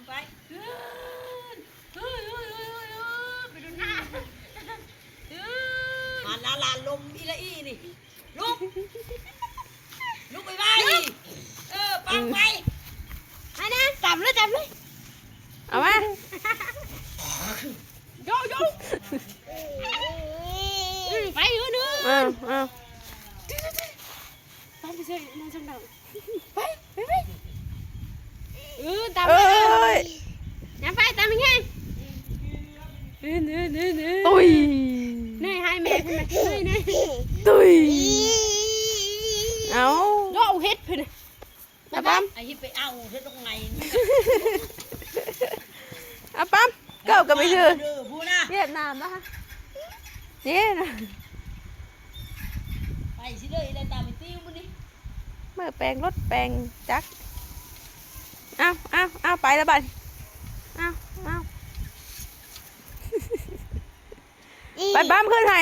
ໄປ ຂຶ້ນ ເຮີ້ຍ ເຮີ້ຍ ເຮີ້ຍ ເຮີ້ຍ ເຮີ້ຍ ໄປດູໜ້າ ຂຶ້ນ ມາລາລາລົມອີ່ລະອີ່ນີ້ ລຸກ ລຸກໄວໆ ເອີ ປັງໄປ ອືມ ມານະ ຕຳເລີຍ ຕຳເລີຍ ເອົາມາ ໂຢ ໂຢ ອືມ ໄປ ເອີ ເດີນ ເອົາ ເອົາ ຕາມໄປເຊີຍ ນອນຊ່ຳດາວ ໄປ ໄປ ໄປ ເອີ ຕາມ ເອີ ເອີ ຍາມໄປ ຕາມແຮງ ເອີ ເອີ ເອີ ເອີ ຕຸ້ຍ ເນີຍ ໃຫ້ແມ່ເພິ່ນນະ ເນີຍ ເນີຍ ຕຸ້ຍ ເອົາ ໂດ ເຮັດເພິ່ນນະ ອາປາມ ໄອ້ເຮັດໄປເອົາເຮັດດອກໄມ້ ອາປາມ ເກີບກໍໄປຄື ເດີ ພຸ້ນນະ ຫຽບນ້ຳລະ ນີ້ນະ ໄປຊິເລີຍ ໄດ້ຕາມໄອ້ຕິວມື້ນີ້ ເມືອແປງລົດແປງຈັກ ເອົາ ເອົາ ເອົາ ໄປລະບັດ ເອົາ ເອົາ ໄປປ້ຳຂຶ້ນໃຫ້ນະ.